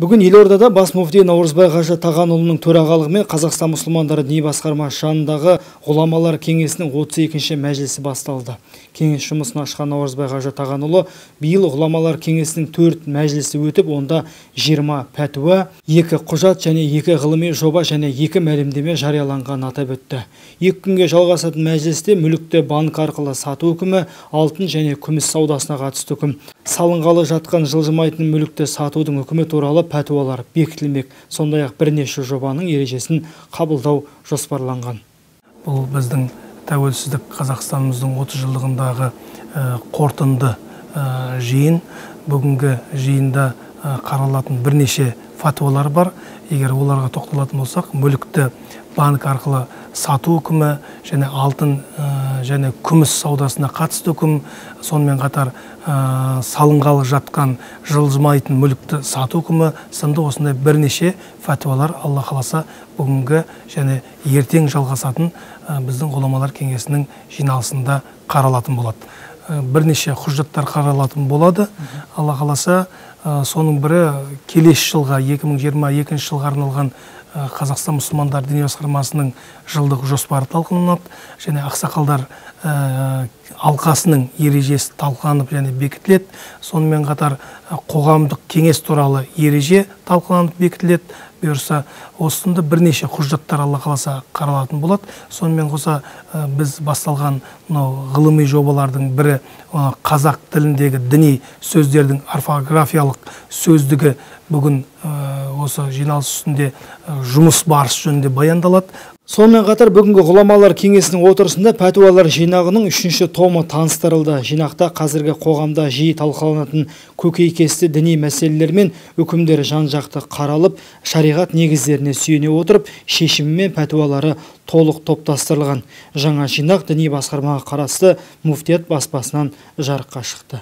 Бүгін елордада бас муфти Наурызбай қажы Тағанұлының төрағалығымен Қазақстан мұсылмандары діни басқармасы жанындағы ғұламалар кеңесінің 32-ші мәжілісі басталды. Кеңес жұмысын ашқан Наурызбай қажы Тағанұлы биыл ғұламалар кеңесінің 4 мәжілісі өтіп, онда 20 пәтуа, 2 құжат және 2 ғылыми жоба және 2 мәлімдеме жарияланғанын атап өтті. 2 күнге жалғасатын мәжілісте мүлікті банк арқылы сату үкімі, алтын және күміс саудасына қатысты үкім, салынғалы жатқан жылжымайтын мүлікті сатудың үкімі туралы пәтуалар бекітілмек. Сондай-ақ бірнеше жобаның ережесін қабылдау жоспарланған. Бұл біздің тәуелсіздік Қазақстанымыздың 30 жылдығындағы қорытынды жиын. Бүгінгі жиында қаралатын бірнеше фатуалар бар. Егер оларға тоқталатын болсақ, мүлікті банк арқылы сату үкімі және алтын және күміс саудасына қатысты үкім, сонымен қатар салынғалы жатқан жылжымайтын мүлікті сату үкімі сынды осындай бірнеше фәтуалар Алла қаласа бүгінгі және ертең жалғасатын біздің ғұламалар кеңесінің жиналысында қаралатын болады. Бірнеше құжаттар қаралатын болады. Алла қаласа, соның бірі келесі жылға 2022 жылға арналған Қазақстан мұсылмандар діни басқармасының жылдық жоспары талқыланады және ақсақалдар алқасының ережесі талқыланып және бекітіледі. Сонымен қатар қоғамдық кеңес туралы ереже талқыланып бекітіледі. Бұйырса, осында бірнеше құжаттар Алла қаласа қаралатын болады. Сонымен қоса біз басталған мынау ғылыми жобалардың бірі қазақ тіліндегі діни сөздердің орфографиялық сөздігі бүгін осы жиналыс үстінде жұмыс барысы жөнінде баяндалады. Сонымен қатар бүгінгі ғұламалар кеңесінің отырысында пәтуалар жинағының 3-ші томы таныстырылды. Жинақта қазіргі қоғамда жиі талқыланатын көкейкесті діни мәселелер мен үкімдер жан-жақты қаралып, шариғат негіздеріне сүйене отырып, шешімі мен пәтуалары толық топтастырылған. Жаңа жинақ діни басқармаға қарасты муфтият баспасынан жарыққа шықты.